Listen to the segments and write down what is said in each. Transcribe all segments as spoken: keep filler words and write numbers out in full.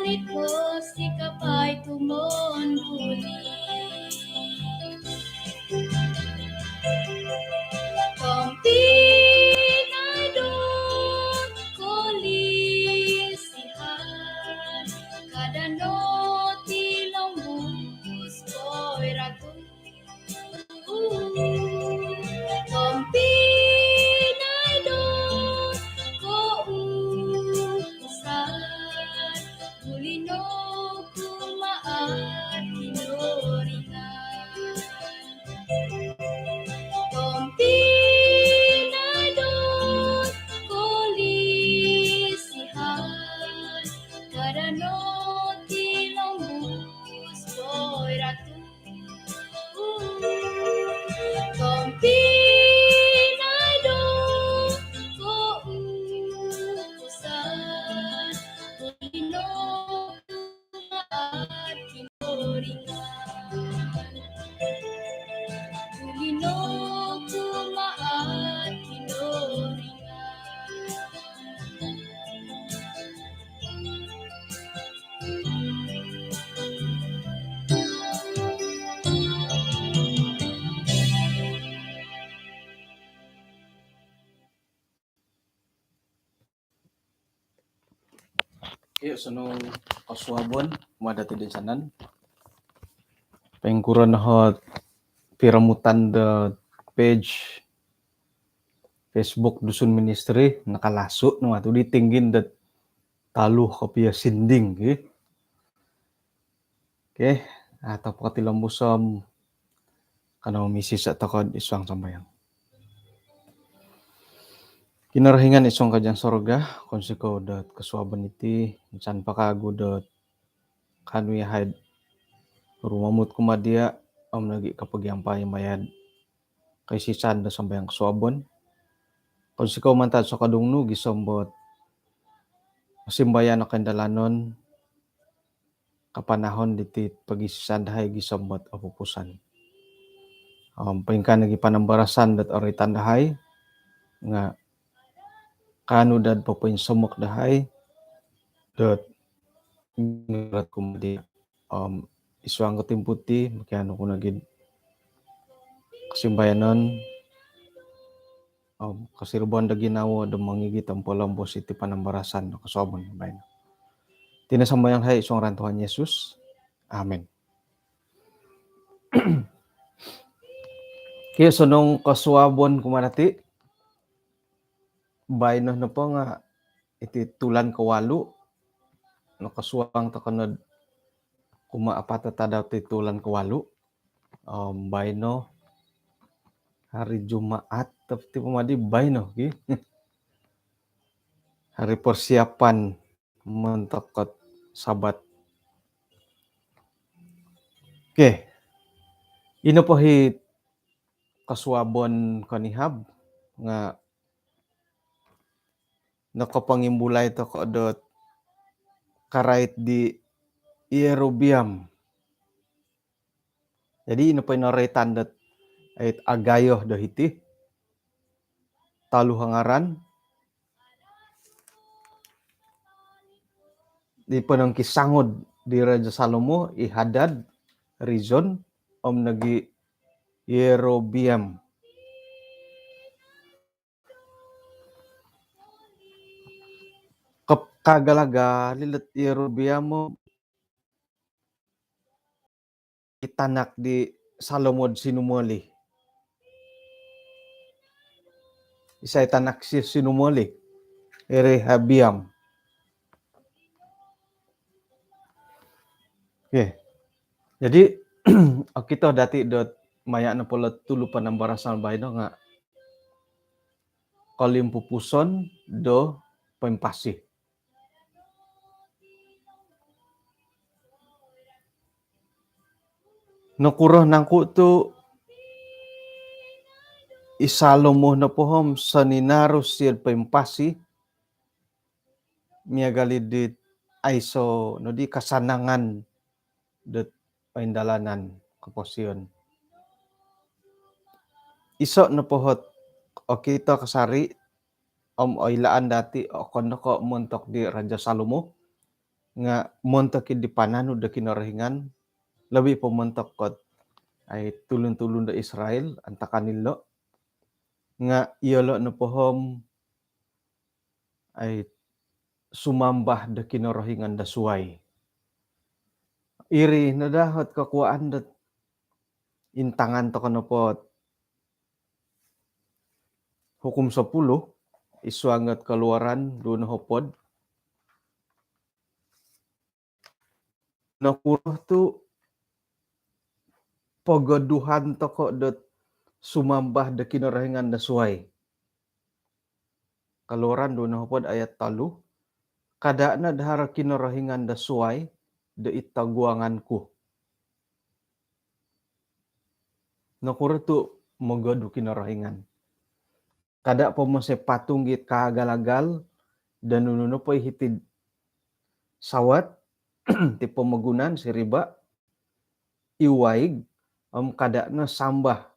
Ko sikapai tumon buli. Tompinai dot kolisihan, kada no tilombus, oi Ratu. Tompinai dot koupusan, buli no kumaa Kinorohingan. Tompinai dot kolisihan, kada no tilombus, oi Ratu. Tompinai dot koupusan, buli no kumaa Kinorohingan. Buli no kumaa Kinorohingan. Iyo, osonong kosuabon kumaa dati toinsanan. Poingkuro no ot piromutan do page Facebook Dusun Ministry, nakalasu no matu di tinggin dot tolu kopio sinding, ki. Okey, atau pokotilombus om kanou misiso tokou id suang sambayang. Kinorohingan id suang kerajaan sorga, kounsikou dot kosuabon iti, insan po kawagu dot kaanu yahai rumomut kumaa dia om nogi kopogiampai maya do koisisan do sambayang kosuabon. Kounsikou mantad sokodung nu gisom dot osimbayan o koindalanon, kapanahon diti pogisisan dahai gisom dot opupusan. Om poingkaa nogi panambarasan dot oroitan dahai nga kaanu daa do popoinsomok dahai dot ngirat kumaa dia. Om id suang ko timpu ti, mokianu oku nogi do kosimbayanon om kosiribaan do ginawo do mongigit om polombus iti panambarasan do kosuabon baino. Iti no sambayang dahai id suang ngaran Tuhan Yesus. Amin. Okey, osonong kosuabon kumaa dati. Baino nopo nga iti tulan kowalu, nokosuang tokou no kumaa apat tadau ti tulan kowalu. Om baino hari Jumaat, tapi ti pomadi baino, ki. Hari persiapan montok dot Sabat. Okey. Ino po i kosuabon konihab nga nokopongimbulai tokou dot karait di Yerobeam. Jadi ino po i noroitan dot it agayo do hiti. Tolu o ngaran di ponongkisangud di Raja Salomo, i Hadad, Rezon, om nogi Yerobeam. Kep-, kagalagal ilo Yerobeam o i tanak di Salomo do sinumoli. Isai tanak di sinumoli? I Rehabeam. Okey. Jadi okito dati dot maya nopo ilo tulu panambarasan baino nga kolimpupuson do poimpasi. Nokuro nangku tu i Salomo nopo om soninarus sid poimpasi miagal i dit aiso nodi kasanangan dot oindalanan koposion. Iso nopo ot okito kasari om oilaan dati okon no ko montok di Raja Salomo, nga' montok i di pananud do Kinorohingan, lobi po montok kot ai tulun-tulun do Israel antakan ilo', nga' iyolo' nopo om ai sumambah do kinorohingan do suwai. Iri no daa ot kokuwaan dot intangan toko' nopo ot Hukum Sepuluh, id suang ot Keluaran duo nohopod. Nokuro tu' pogoduhan toko' dot sumambah do kinorohingan do suwai? Keluaran duo nohopod ayat tolu, "Kada' nod haro kinorohingan do suwai do id toguangan ku." Nokuro tu' mogodu kinorohingan? Kada' po mosoi patung it kaagal-agal do nunu nopo i hiti'd sawat, ti pomogunan, siriba', i waig, om kada' no sambah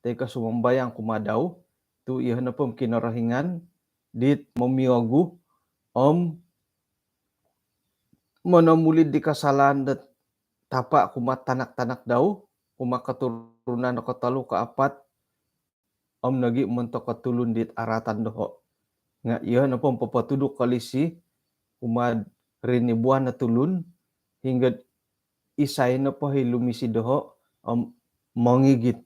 toi ko' sumambayang kumaa dau, tu' iyoho' nopo om kinorohingan dit momioguh om monomulid di kasalaan dot tapa' kumaa tanak-tanak dau, kumaa koturunan do kotolu, kaapat, om nogi' montok o tulun dit aratan doho'. Nga' iyoho' nopo om popotuduk kolisi kumaa'd rinibuan o tulun, hinggod isai nopo i lumisi doho' om mongigit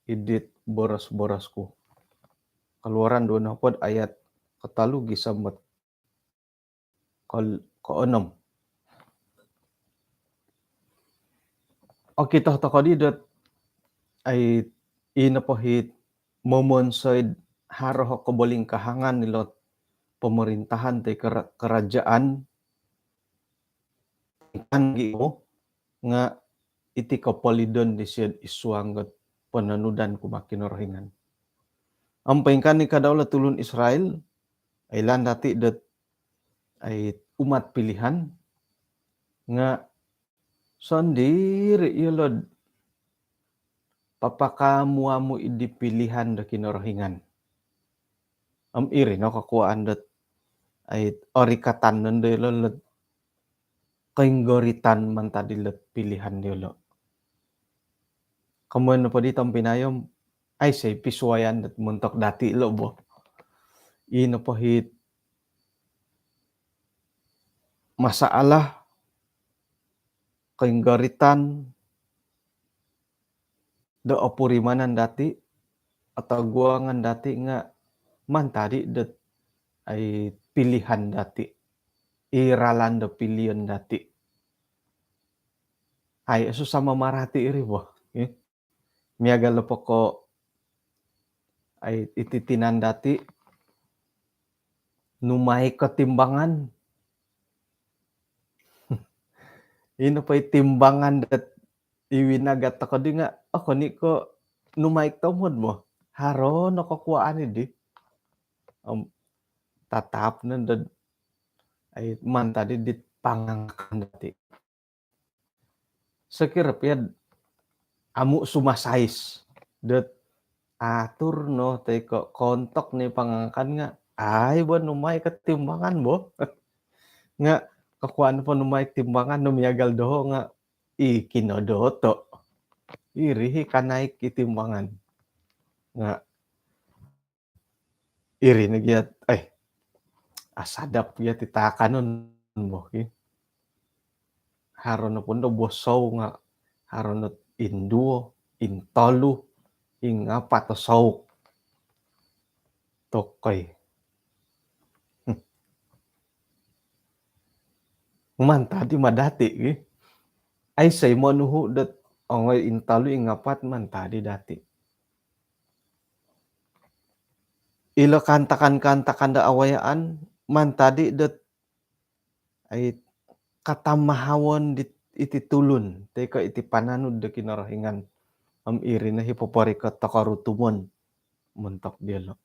id dit boros-boros ku. Keluaran duo nohopod ayat kotolu gisom dot kol-, koonom. Okito toko' di dot ai ino po it momonsoi'd haro o kobolingkahangan ilot pomorintahan toi kera-, kerajaan kan gi' nga' iti kopolidon disio'd id suang dot pononudan kumaa Kinorohingan. Om poingkaa ni ka dau lo tulun Israel, oilaan dati' dot ai umat pilihan, nga' sondiri' iyolo'd papakaamu-amu' iddi pilihan do Kinorohingan. Om iri no kokuwaan dot ai orikatan nondo iyolo' lot koinggoritan mantad ilot pilihan diyolo'. Komoyon nopo di tompinai om aiso i pisuwayan dot montok dati' lo' bo. Ii nopo it masalah, koinggoritan do opurimanan dati', otoguangan dati' nga' mantad i dot ai pilihan dati', i ralan do pilion dati'. Ai susah mamarati' iri bo. Eh? Miagal nopo ko' ai iti tinan dati' numaik ko timbangan. Ino po i timbangan dot i winagat toko' di nga', oh, okon i ko' numaik tomod mo. Haro no kokuwaan iddi. Om tatap nondo dot ai mantad i dit pangangakan dati'. Sokiro piya'd amu' sumasais dot atur no toi ko' koontok no i pangangakan nga' ai bo numaik o timbangan bo. Nga' kokuwaan po numaik timbangan do miagal doho' nga' i kinodoto'. Iri i kanaik i timbangan. Nga' iri no giya', eh, asadap giya' ti taakanon bo ki. Haro no pondo bo souk nga' haro no induo, intolu, ingapat o souk. Tokoi. Mantad i ma dati' ki. Aiso i monuhu' dot ongoi intolu ingapat mantad i dati'. Ilo kaantakan-kaantakan do awayaan mantad i dot ai katamahawon dit iti tulun toi ko' iti pananud do Kinorohingan. Om iri no i poporikot toko' rutumon montok diyolo'.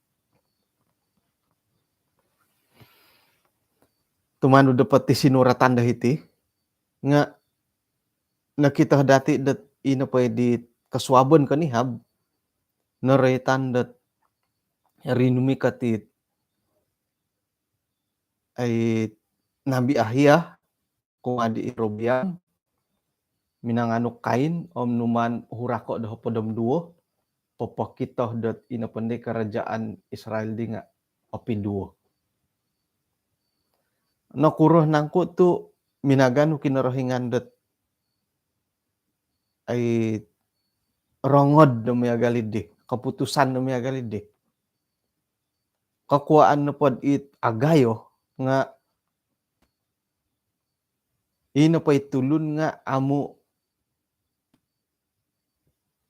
Tumanud do poti sinuratan do hiti nga' nokito dati' dot ino po i di kosuabon konihab noroitan dot rinumikot i ai Nabi Ahia kumaa di Yerobeam, minanganu Kain om numaan hurako do hopod om duo, popokito dot ino po di karajaan Israel di nga opiduo. Nokuro nangku tu minaganu Kinorohingan dot ai rongod do miagal di, keputusan do miagal di. Kokuaan nopo dit agayo nga ino po i tulun nga amu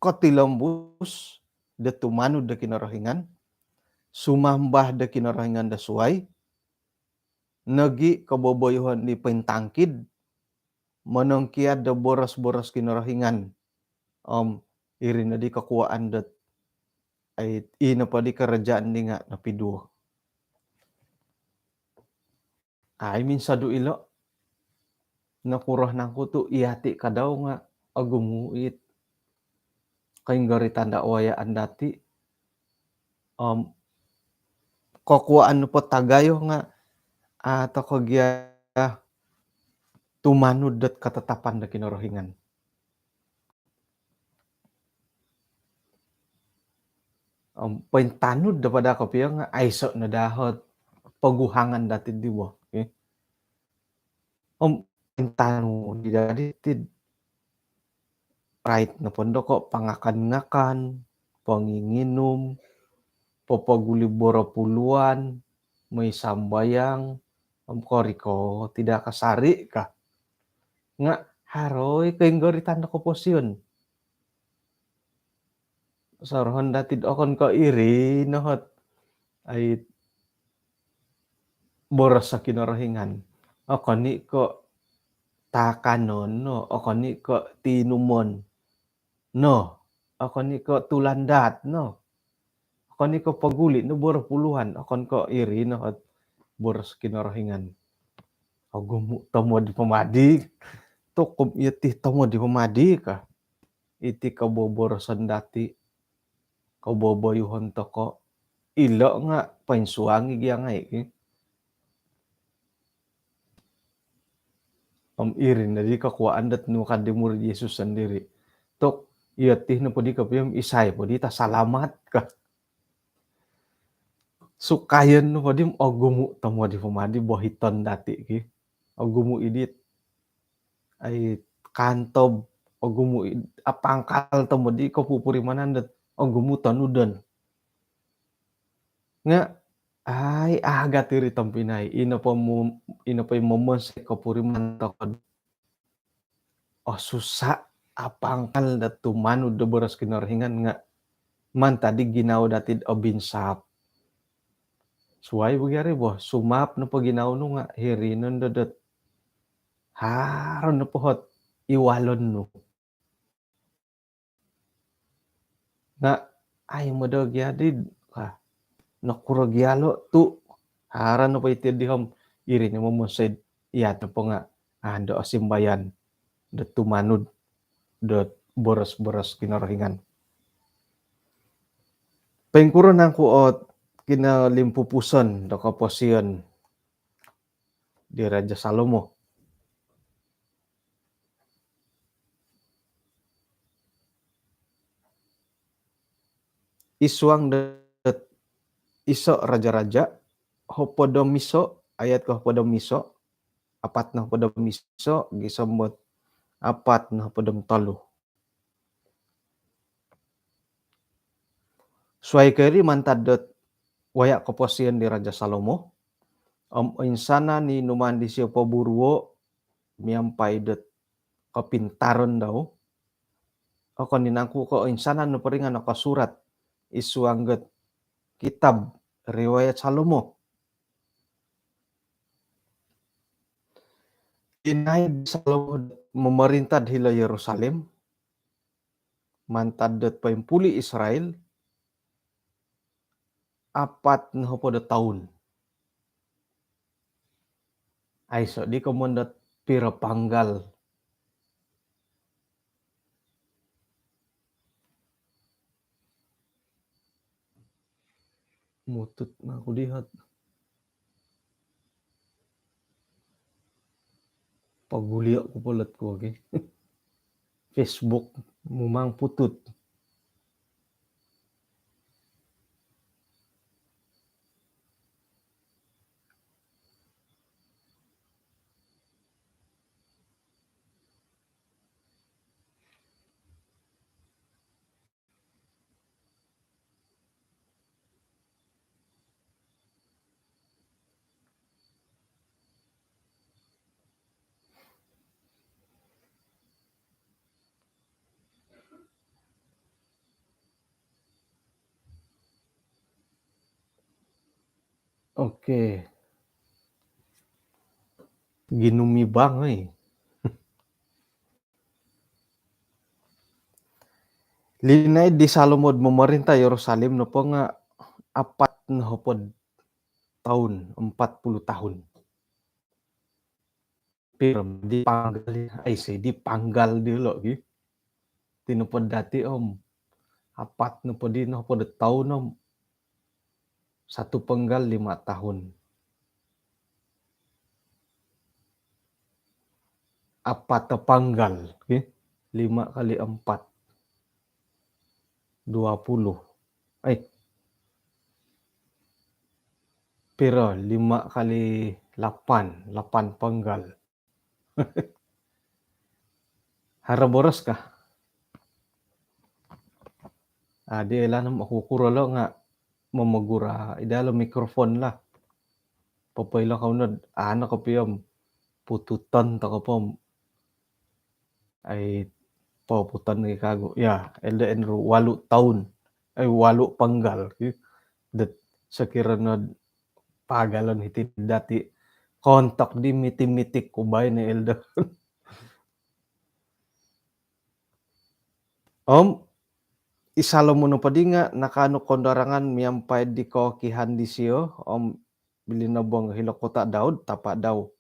kotilombus do tumanud do Kinorohingan, sumambah do kinorohingan do suai, nogi koboboyuhon di pointangkid, monongkiad do boros-boros Kinorohingan. Om iri no di kokuaan dot ai ino po di karajaan di nga nopiduo. Ai minsodu ilo. Nokuro nangku tu iyati kadau nga ogumu it koinggoritan do wayaan dati. Om kokuaan nopo tagayo nga a toko gia tumanud dot katatapan do Kinorohingan. Om pointanud do pada kopio nga aiso no dahot poguhangan dati di bo. Om pointanud di dati tid rait nopo ndo ko pangakan-ngakan, ponginginum, popoguli boropuluan, moi sambayang, om koriko tidak kasari ka. Nga haro i koinggoritan do koposion. Sorohon dati okon ko iri no hot ai boros Kinorohingan. Okon i ko takanon no, okon i ko tinumon no, okon i ko tulandaat no, okon i ko poguli no boropuluan, okon ko iri no hot boros Kinorohingan. Ogumu tomod di pomadi. Tokom iti tomod di pomadi ka. Iti koboboroson dati, koboboyuhon toko, ilo nga poinsuangi gia ngai ki. Om iri no di kokuaan dot nu ka di murid Yesus sendiri. Tok, iyati nopo di kopio om isai po di tasalamat ka. Sukayon nopo di om ogumu tomod di pomadi bohiton dati ki. Ogumu i dit ai kantob, ogumu i apangkal tomod di kopupurimanan dot ogumu tonudon. Nga ai agat iri tompinai, ino po mo-, ino po i momonsoi kopuriman toko. Oh, susa apangkal do tumanud do boros Kinorohingan nga mantad di ginawo dati do obinsap. Suai bo gia ri bo, sumap nopo ginawo nu nga hiri no ndo dot haro nopo hot iwalon nu. Na ai modo gia di ka. Nokuro gia lo tu haro nopo iti di om iri ni momonsoi iya nopo nga ando osimbayan do tumanud do boros-boros Kinorohingan. Poingkuro nangku ot kinolimpupuson do koposion di Raja Salomo. Id suang dot iso Raja-raja, hopod om iso, ayat ko hopod om iso, apat no hopod om iso, gisom dot apat no hopod om tolu. Suai ko iri mantad dot waya koposion di Raja Salomo, om oinsanan i numaan disio poburuo miampai dot kopintaron dau. Okon i nangku ko oinsanan nopo iri nga nokosurat id suang dot kitab Riwayat Salomo. Inaid Salomo momorinta'd hilo Yerusalem mantad dot poimpuli Israel apat no hopod o toun. Aiso di komoyon dot piro panggal. Mutut mangku dihot. Pogulio' ku po lot ku, okey. Facebook mumang putut. Okey. Ginumibang, oi. Linaid di Salomo do momorinta Yerusalem nopo nga' apat nohopod toun, empat puluh tahun. Piro di panggal, ai, si di panggal dilo' gi. Ti nopo dati' om apat nopo di nohopod toun om satu penggal lima tahun. Apat panggal, okey. Lima kali empat, dua puluh. Eh, piro? Lima kali lapan, lapan penggal. Haro boros kah? Adi' ilaan om oku kuro lo nga' momogura id dalam mikrofon lah. Popoilo kou nod, ano kopio om pututon toko po om. Ai, poputon lagi kagu. Ya, Elder Andrew, walu toun. Ai, walu penggal. Dot sokiro nod pagalon hiti dati', kontok di miti-miti ku bai ni Elder. Om i Salomo nopo di nga' nakaanu kondorongan miampai di kookihan disio om bilinobong hilo Kota Daud, tapa' dau.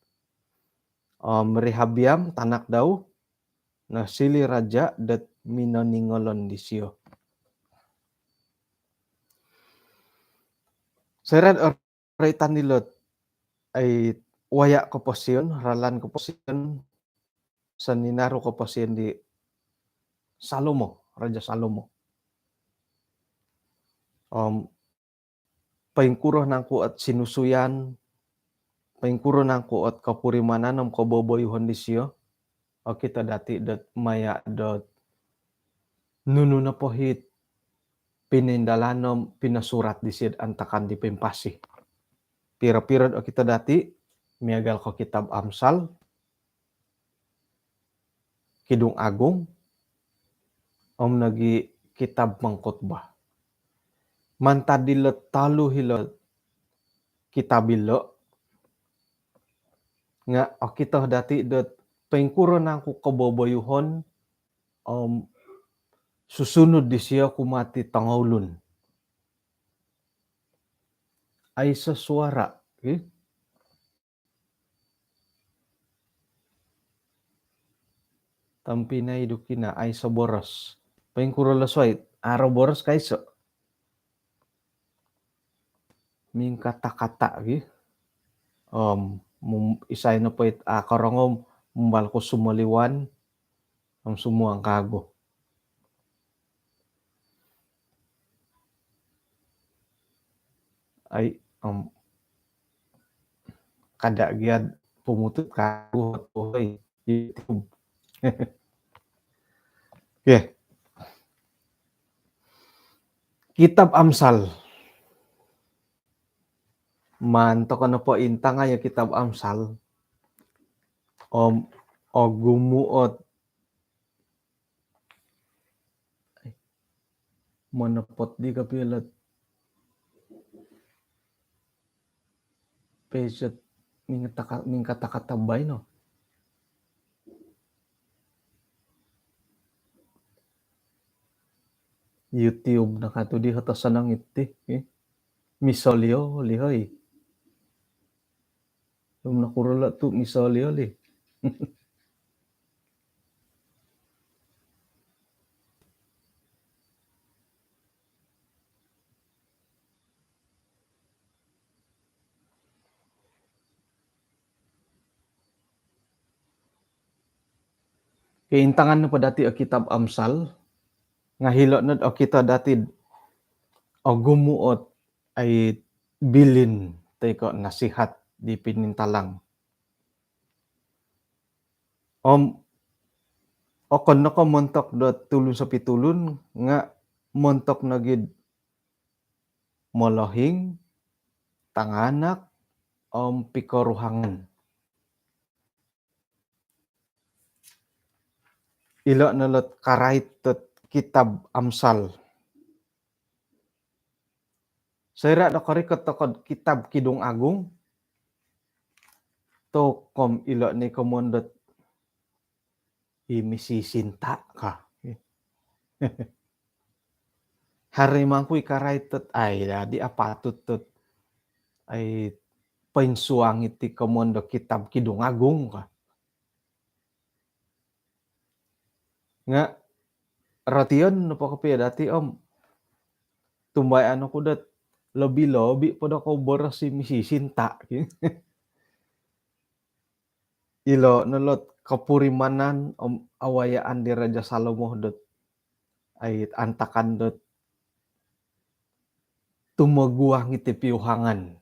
Om Rehabeam, tanak dau, nosiliu raja' dot minoningolon disio. Soira' roitan dilo' ai, waya' koposion, ralan koposion, soninaru koposion di Salomo, Raja Salomo. Om poingkuro nangku ot sinusuyan, poingkuro nangku ot kopurimanan om koboboyuhon disio, okito dati' dot maya' dot nunu nopo hit pinoindalan om pinosurat disio'd antakan di poimpasi. Piro-piro'd okito dati', miagal ko' Kitab Amsal, Kidung Agung, om nogi' Kitab Pengkhotbah. Mantad dilo' tolu hilo' kitab ilo' nga' okito dati' dot poingkuro nangku koboboyuhon om susunud disio kumaa ti tongoulun. Aiso suara, ki? Tompinai dukina, aiso boros. Poingkuro lo suai, aro boros kaiso. Mingkata-kata gi. Om mum-, isai nopo it a' korongou, mumbal ko sumoliwan om sumuang kagu. Ai, om kada' gia pumutut kagu, oi. YouTube. Okey. Kitab Amsal. Maan toko nopo intangai o Kitab Amsal om ogumu' ot monopot di kopio lot. Peset mingkata-, mingkata-kata baino. YouTube no katu di hoto sonong iti, eh. Misolioli, hoi. Om nokuro lo tu' misolioli. Piintangan nopo dati o kitab Amsal, nga hilo nod okito dati ogumu ot ai bilin toi ko nasihat di pinintalang. Om okon no ko montok do tulun sopi tulun, nga montok nogi do molohing, tanganak, om pikoruhangan. Ilo no lot karait dot kitab Amsal. Soira do korikot toko do kitab Kidung Agung, tokom ilo ni komoyon dot i misisinta ka. Haro mangku i karait dot ai, dadi apatut dot ai poinsuang iti komoyon do kitab Kidung Agung ka. Nga rotion nopo kopio dati om, tumbayaan oku dot lobi-lobi po do koboros i misisinta. Ilo no lot kopurimanan om awayaan di Raja Salomo dot ai antakan dot tumoguang iti piuhangan.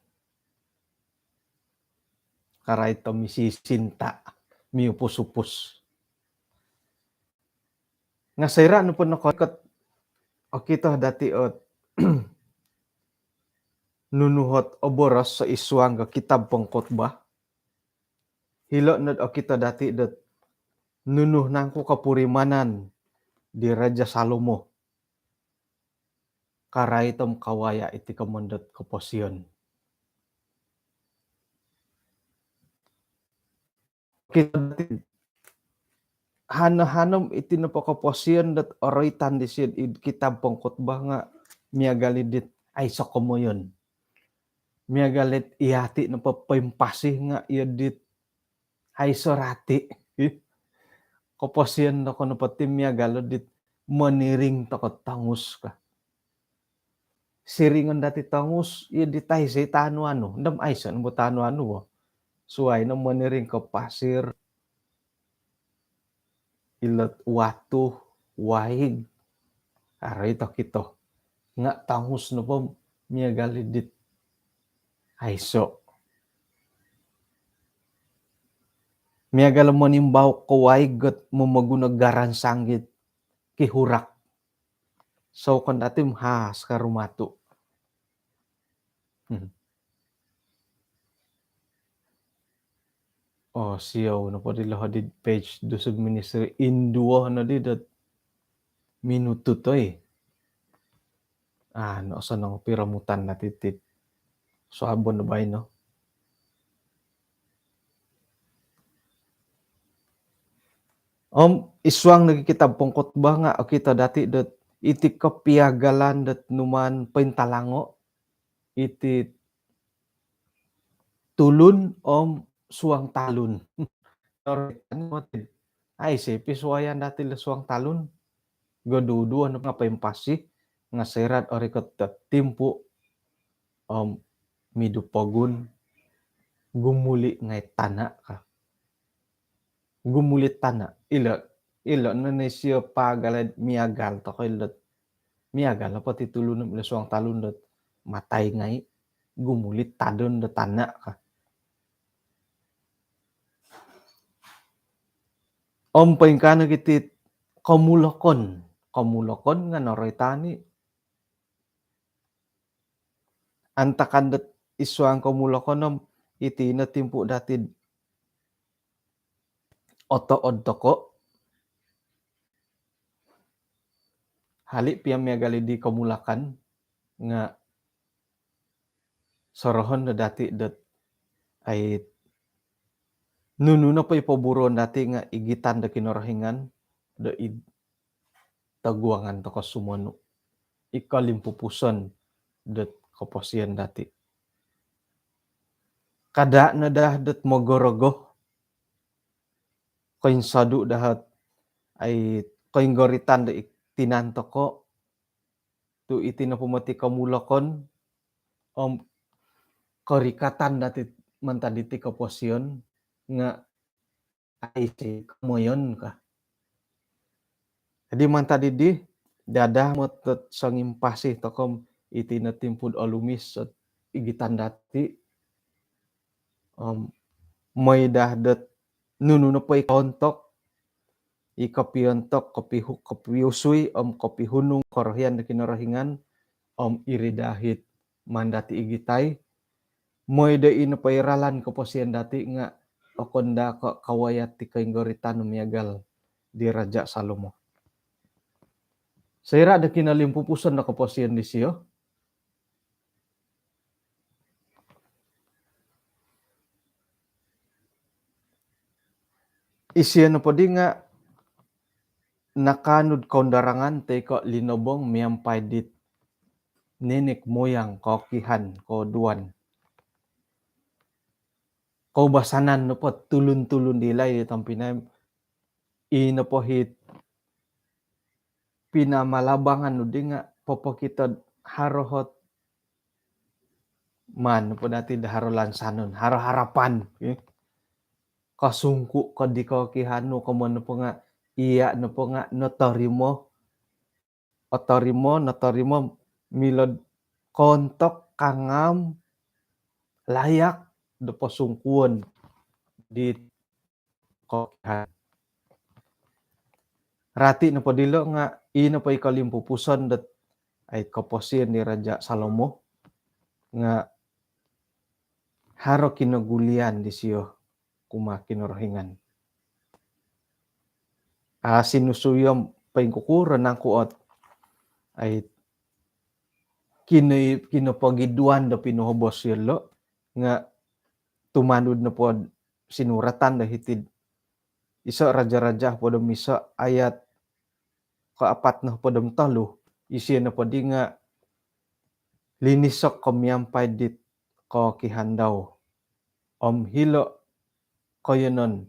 Karait o misisinta, miupus-upus. Nga soira nopo nokorikot okito dati ot nunu ot oboros id suang do kitab Pengkhotbah, hilo nod okito dati dot nunu nangku kopurimanan di Raja Salomo karait om kawaya iti komoyon dot koposion. Okito dati hano-hano om iti nopo koposion dot oroitan disio id kitab Pengkhotbah nga miagal i dit aiso komoyon. Miagal it iyati nopo poimpasi nga iyo dit aiso rati. Koposion toko nopo ti miagal dit moniring toko tongus ka. Siringon dati tongus, iyo dit aiso i taanu-anu. Om aiso nopo taanu-anu bo. Suai no moniring ko pasir, ilo watu, waig, haro i tokito. Nga tongus nopo miagal i dit aiso. Miagal monimbau ko waig dot momoguno garansang dit kihurak. Soukon dati om has ka rumatu. Hmm. Oh, siou nopo dilo hodi page Dusun Ministry induo nodi dot minutut, oi. Ah, no, osonong piromutan dati tit suabon do baino. Om id suang nogi kitab Pengkhotbah nga okito dati dot iti kopiagalan dot numaan pointalango iti tulun om suang talun. Aiso pisuayan dati lo suang talun. Goduduo nopo nga poimpasi nga soira do orikot dot timpu om midu pogun, gumuli ngai tana ka. Gumuli tana. Ilo, ilo no ni sio pagal miagal toko ilo. Miagal nopo ti tulun om ilo suang talun dot matai ngai, gumuli tadon do tana ka. Om poingkaa nogi ti komulokon. Komulokon nga noroitan i. Antakan dot id suang komulokon om iti no timpu dati otood toko. Hali pia miagal i di komulakan nga sorohon do dati dot ai nunu nopo i poburuon dati nga igitan do Kinorohingan do id toguangan toko sumonu. I kolimpupuson dot koposion dati. Kada no daa dot mogorogo. Koinsodu daa ot ai koinggoritan do i tinan toko tu iti nopo moti komulokon om korikatan dati mantad iti koposion nga aiso komoyon ka. Jadi mantad dii, dada motot songimpasi tokou om iti no timpu'd olumis ot igitan dati. Om mooi daa dot nunu nopo i koontok, i kopiontok, kopihu-, kopiusui om kopihunung korohian do Kinorohingan, om iri daa it maan dati igitai, mooi do i nopo i ralan koposion dati nga okon daa ko kawayat ti koinggoritan miagal di Raja Salomo. Soira do kinolimpupuson do koposion disio, isio nopo dii nga nakaanu do koundarangan toi ko linobong miampai dit nenek moyang, kokihan, koduan. Koubasanan nopo tulun-tulun dilai di tompinai, i nopo it pinamalabangan nu dii nga popokito do haro ot maan nopo dati do haro lansanon, haro harapan, eh. Kosungku ko di kokihan nu, komoyon nopo nga iya nopo nga notorimo, otorimo, notorimo milo do koontok kangam layak do posungkuon di kokihan. Rati nopo dilo nga i nopo i kolimpupuson dot ai koposion di Raja Salomo nga haro kinogulian disio kumaa Kinorohingan. A, sinusuyo poingkukuro nangku ot ai kino-, kinopogiduan do pinuhobos yolo nga tumanud nopo do sinuratan do hiti'd iso Raja-Raja hopod om iso ayat kaapat nohopod om tolu, isio nopo dii nga linisok ko miampai dit kokihan dau om hilo koiyonon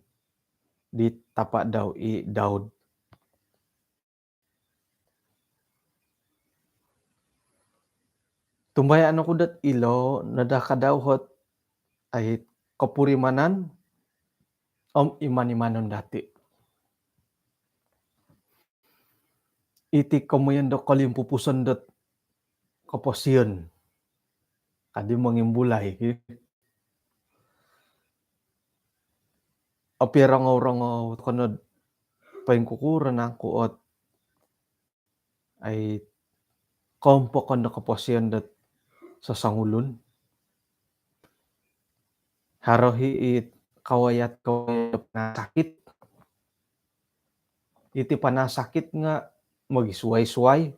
di tapa dau i Daud. Tumbayaan oku dot ilo no daa ka dau ot ai kopurimanan om iman-imanon dati. Iti komoyon do kolimpupuson dot koposion. Kadi mongimbulai ki. Opirongou-rongou tokou no do poingkukuro nangku ot ai koompokon do koposion dot sosongulun. Haro i it kawayat-kawayat panasakit. Iti panasakit nga mogisuai-suai.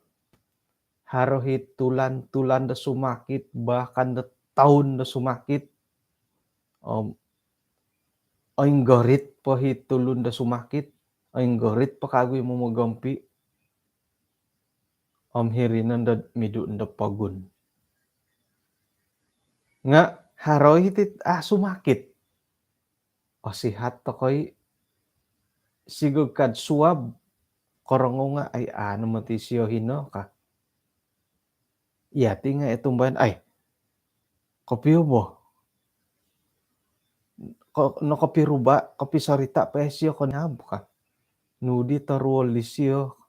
Haro i tulan-tulan do sumakit, bahkan do toun do sumakit. Om oinggorit po i tulun do sumakit, oinggorit po kagu i momogompi. Om hiri nondo do midu nondo pogun. Nga haro i ti, ah, sumakit. Osihat tokou i, sigog ka do suab, korongou nga ai anu moti sio hino ka. Iya ti nga i tumbayaan, ai, kopio bo. Ko-, nokopiruba, kopisorita po sio konihab ka. Nu di toruol disio.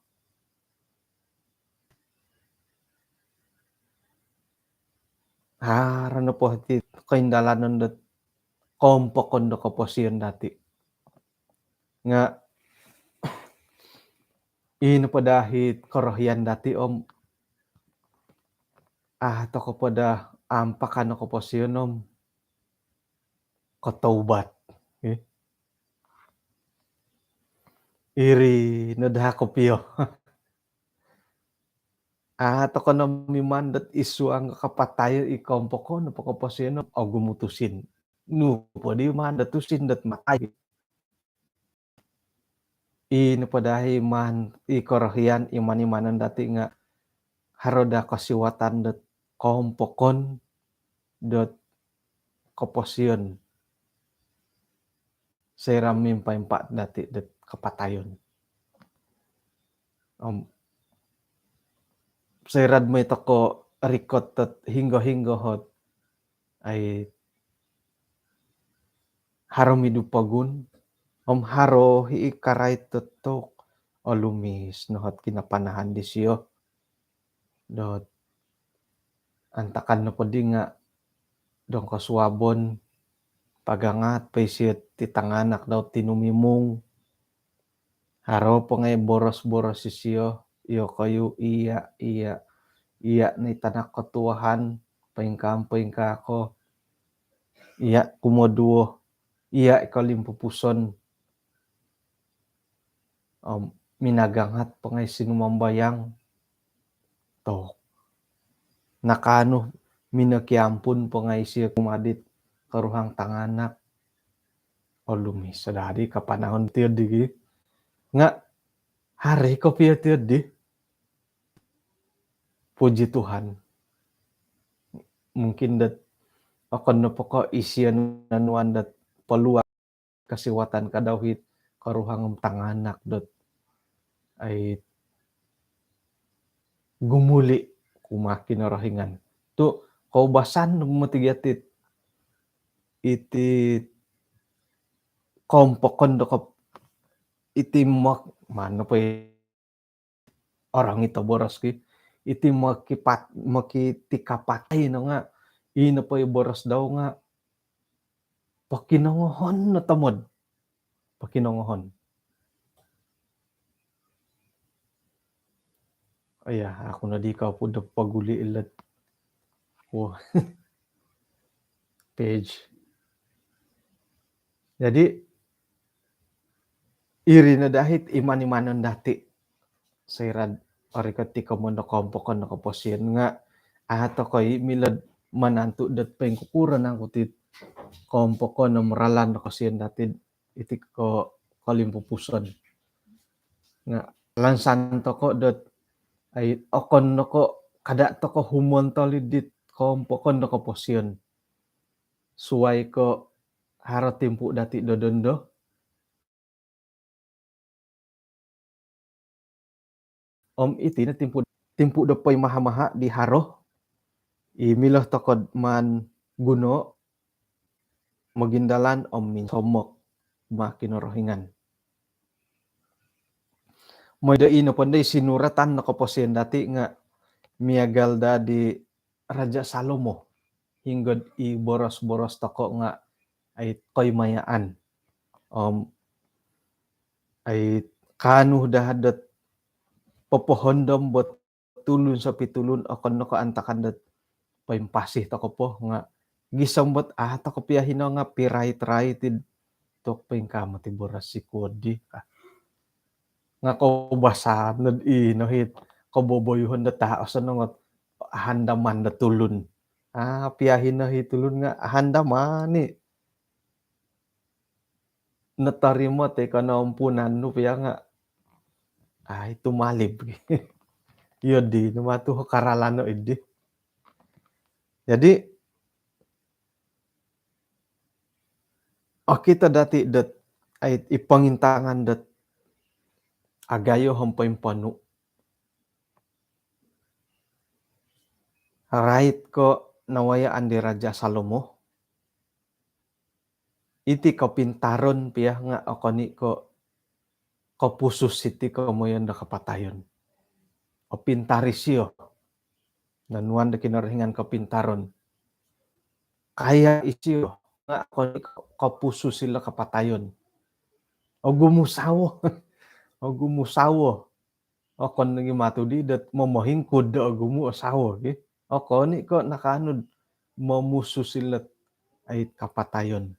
Haro nopo ti koindalanon dot koompokon do koposion dati. Nga i nopo daa it korohian dati om, ah, tokou po daa ampakan o koposion om kotoubat. Eh. Iri no daa kopio. Ah, tokou no miman dot id suang kapatayon i koompokon nopo koposion om ogumu tusin. Nu po di maan dot tusin dot matai. I nopo daa i maan i korohian iman-imanon dati nga haro daa kosiwatan dot koompokon dot koposion soira mimpaimpa dati dot kapatayon. Om soira do mooi tokou rikot dot hinggo-hinggo ot ai haro midu pogun, om haro i karait dot tok olumis no ot kinapanahan disio. Dot antakan nopo di nga dong kosuabon, pagangat po isio ti tanganak dau tinumimung. Haro po ngai boros-boros isio, iyokoyu, iya, iya, iya no i tanak ko tuahan, poingkaa, poingkaa ko, iya kumoduo, iya i kolimpupuson. Om minagangat po ngai sinumambayang. Tok. Nakaanu, minokiampun po ngai isio kumaa dit koruhang tanganak. Olumis o dadi kapanahon tiyo di gi. Nga haro kopio tiyo di. Puji Tuhan. Mungkin dot okon nopo ko isio nonuan dot peluang kosiwatan ka dau it koruhang om tanganak dot ai gumuli kumaa Kinorohingan. Tu koubasan moti gia tit iti kompokon do kop-, iti mok-, mano po i orang ito boros ki, iti mokipat-, mokitikapatai no nga, ino po i boros dau nga pokinongohon no tomod. Pokinongohon. Oh ya, aku no di kau pun do poguli ilat. Wah. Page. Jadi iri no dahit iman-imanon dati. Soira orikot ti komoyon do kompokon do koposion nga a toko i milo do manantu dot poingkukuro nangku ti kompokon om ralan do koposion dati iti ko kolimpupuson. Nga lansan toko dot ai okon no ko kada toko humontol i dit kompokon do koposion. Suai ko haro timpu dati do dondo. Om iti no timpu, timpu do poimaha-maha di haro. I milo toko do maan guno, mogindalan om minsomok kumaa Kinorohingan. Mooi do ino po ndai sinuratan no koposion dati nga miagal daa di Raja Salomo. Hinggo do i boros-boros toko nga ai koimayaan. Om ai kaanu daa dot popohondom bo tulun sopitulun, okon no ko antakan dot poimpasi toko po nga gisom bo a toko pia hino nga pirait-rait id tok poingkaa moti boros sikuo di. Nga koubasan no ino it koboboyuhon do ta osonong ot ahandaman do tulun. A pia hino i tulun nga ahandaman i. Notorimo ti konompunan nu pia nga ai tumalib. Iyo di no matu ho karalano idi. Jadi okito dati dot ai i pongintangan dot agayo om poimponu. Rait ko nawayaan di Raja Salomo iti kopintaron pia nga okon i ko kopusus iti komoyon do kapatayon. Opintar isio. Nonuan do Kinorohingan kopintaron. Kaya isio nga okon i ko kopusus ilo kapatayon. Ogumu sawo. Ogumu sawo. Okon nogi matu di dot momohingkud do ogumu o sawo gi. Okon i ko nakaanu do momusus ilo ai kapatayon.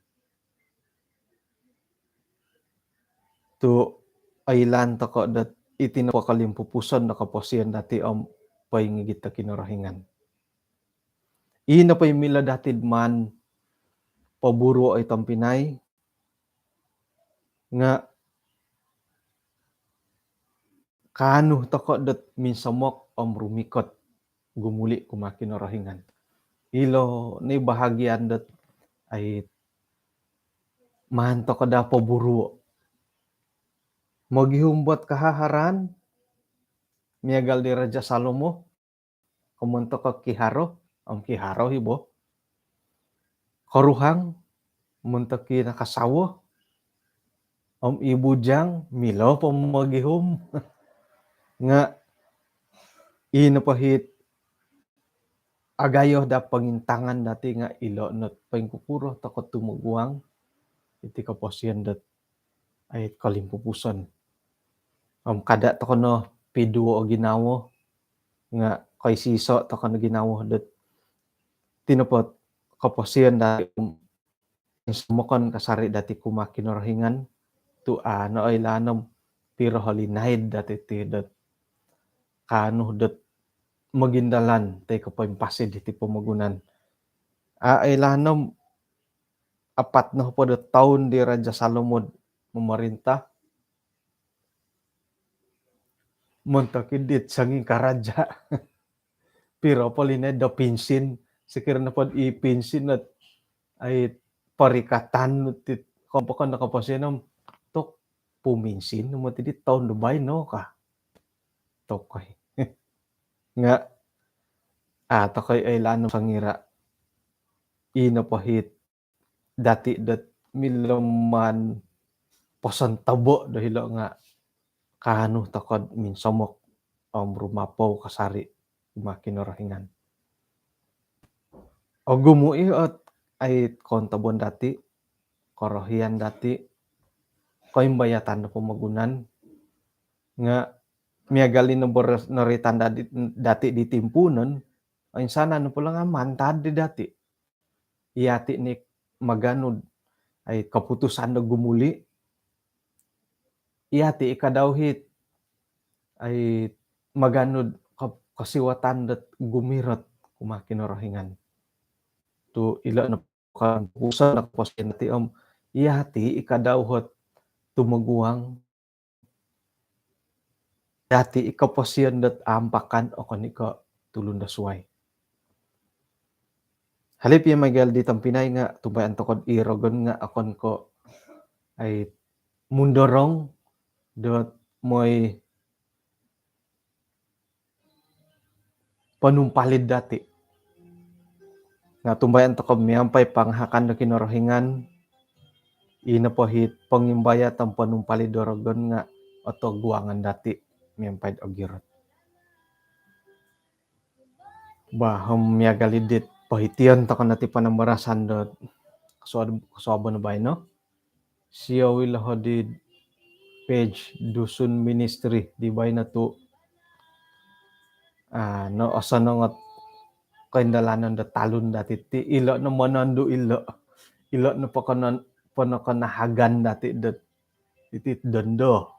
Tu oilaan toko dot iti nopo kolimpupuson do koposion dati om poingigit do Kinorohingan. Ino po i milo dati do maan poburuo oi tompinai nga kaanu toko dot minsomok om rumikot gumuli kumaa Kinorohingan. Ilo ni bahagian dot ai maan toko daa poburuo. Mogihum bo do kahaharan miagal di Raja Salomo, komontok ko kiharo, om kiharo i bo. Koruhang, montok i nakasawo. Om i bujang milo po mogihum. Nga' i nopo hit agayo do pongintangan dati' nga' ilo' no poingkukuro toko' tumoguang iti koposion dot ai kolimpupuson. Om kada' toko' no piduo o ginawo nga' koisiso' toko' no ginawo dot iti nopo koposion dati' om insomokon kasari' dati' kumaa Kinorohingan tu' a' no oilaan om piro o linaid dati' ti dot kaanu dot mogindalan toi ko' poimpasi diti pomogunan. A' oilaan om apat nohopod o toun di Raja Salomo momorinta montok id dit songingkaraja'. Piro po linaid do pinsin, sokiro nopod i pinsin ot ai porikatan nu ti kompokon do koposion om tok puminsin nu moti di toun do baino ka. Tokoi. Nga' a' tokoi oilaan om songira' i nopo hit dati' dot milo maan posontobo' do hilo' nga' kaanu toko'd minsomok om rumapou kasari' kumaa Kinorohingan. Ogumu' i' ot ai kontobon dati', korohian dati', koimbayatan do pomogunan nga' miagal i' no boros noroitan dati' di timpuunon, oinsanan nopo lo nga' mantad di dati'. Iyati' ni maganud ai koputusan do gumuli', iyati' i kadau hit ai maganud ko- kosiwatan dot gumirot kumaa Kinorohingan. Tu' ilo' no koputusan do koposion dati' om iyati' i kadau hot tumoguang dati' i koposion dot ampakan okon i' ko' tulun do suwai. Hali' piya miagal di tompinai nga' tumbayaan toko'd i rogon nga' okon ko' ai mundorong dot moi ponumpalid dati'. Nga' tumbayaan toko' miampai pangahakan do Kinorohingan, i nopo hit pongimbayat om ponumpalid do rogon nga' otoguangan dati' miampai'd ogirot. Bah, om miagal i' dit pohition toko' noti panambarasan do kosuab- kosuabon baino. Siou ilo hodi'd page Dusun Ministry di baino tu' a' no osonong ot koindalanon do talun dati' ti, ilo' no monondu' ilo'. Ilo' no pokonon- ponokonahagan dati' dot iti dondo.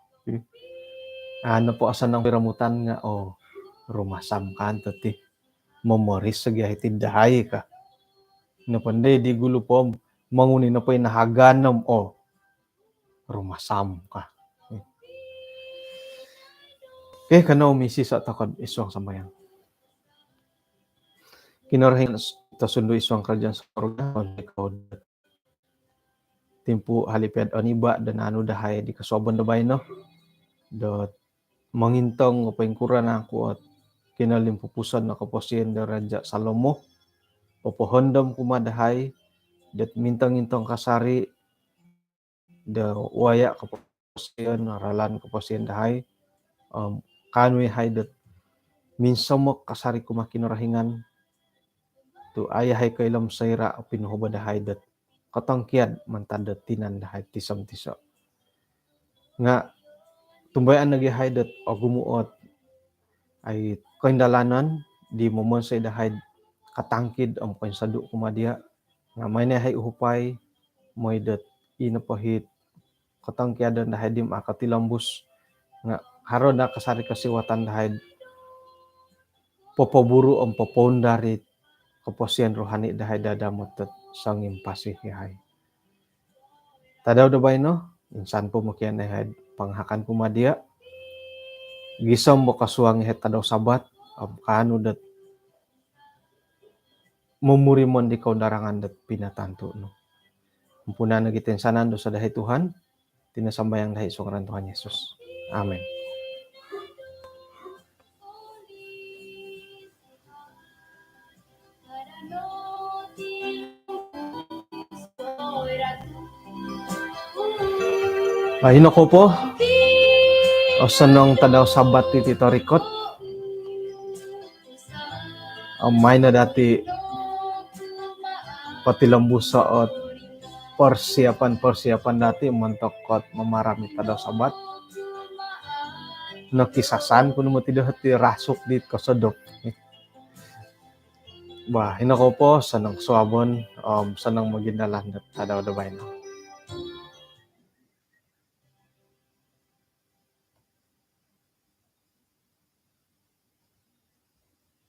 A' nopo osonong piromutan nga' oo, rumasam kan toti. Momoris ogi ai ti dahai ka. Nopondoi di gulu po om monguni nopo i nahagan om oo, rumasam ka. Okey, kanou misiso' toko'd isuang sambayang. Kinorohingan tosundu isuang karajaan sorga, timpu hali' piya'd oniba' do naanu dahai di kosuabon do baino dot mongintong o poingkuro nangku' ot kinolimpupuson o koposion do Raja' Salomo, popohondom kumaa dahai dot mintong-intong kasari' do waya' koposion, ralan koposion dahai, om kaanu iyahai dot minsomok kasari' kumaa Kinorohingan tu' a' iyahai koilo om soira' o pinuhobo dahai dot kotongkiad mantad do tinan dahai tiso-tiso'. Nga' tumbayaan nogi' iyahai dot ogumu' ot ai koindalanan di momonsoi dahai'd katangkid om koinsodu' kumaa diya'. Nga' mai no iyahai uhupai moi dot i nopo hit kotongkiadon dahai di om a' kotilombus nga' haro no kasari' kosiwatan dahai'd popoburu' om popoundar i koposion rohani dahai dadamot dot songimpasi iyahai. Tadau do baino, insan po mokianu iyahai'd pangahakan kumaa diya'. Gisom bo kosuang iyahai'd tadau Sabat om kaanu dot momurimon di koundarangan dot pinatantu' nu. Ampunan nogi' toinsanan dosa dahai Tuhan, iti no sambayang dahai id suang ngaran Tuhan Yesus. Amin. Hino kou po, osonong tadau Sabat diti torikot. Om maino dati potilombuso ot persiapan-persiapan dati montok ot mamaramai tadau Sabat. Nokisasan ku no moti do hiti rasuk dit kosodop. Bah, hino kou po, osonong suabon om osonong mogindalan do tadau do baino.